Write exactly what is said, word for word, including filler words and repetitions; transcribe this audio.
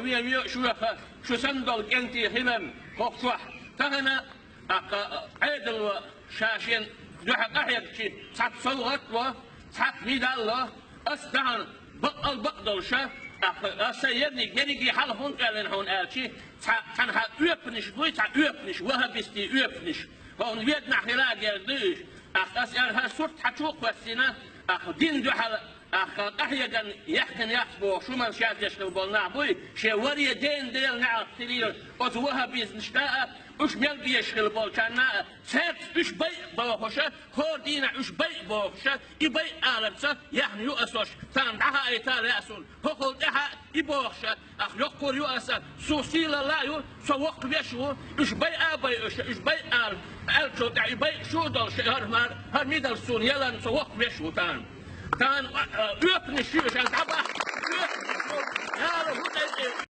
вен ве шу веха, шу санна долу кӀентий хиларна хӀокху чохь. Тахана, тӀаккха, Ӏедало ша шен дуьхьа къахьегчи, цхьацца совгӀат а ло, цхьацца медаль а ло, ас тахана баккъал бакъдолуша, тӀаккха аса ерриг, ерриге хьалха хӀунда аьллина хьуна аьлчи, цхьа, цхьана хьан оьпанаш буй, цхьа оьпанаш, ваххабистийн оьпанаш. Хьуна веднахь хила а герга ду уьш. ТӀаккха ас аьлла, хӀара сурт хьан чу а кхоьссина, тӀаккха дин дуьхьал, тӀаккха къахьеган яхкина яц бохуш, хӀуманаш яздеш хила болу нах буй, шен варе дена Делан неӀалт хилийла оцу ваххабисташна а, уьш мел безаш хила болчарна а, цаьрца уьш байъа бохуша, хӀора дийнахь уьш байъа бохуша, и байъа аларца яхна ю ас уьш, царна дӀахаийта а лаьа суна, хӀокхул тӀаьхьа и бохуша, ах, йоккхур ю аса, сух сийлалла а ю, со воккха веш ву, уьш байъа а байъуша, уьш байъа ала, аьллачул тӀаьхьа и байъа шу а долуш, хӀара мар-, хӀара мидал суна яларна со воккха веш ву тахана. Тахана, а, а, оьпанаш ю, ша дӀабахьа, оьпанаш ю, яла хӀу тӀе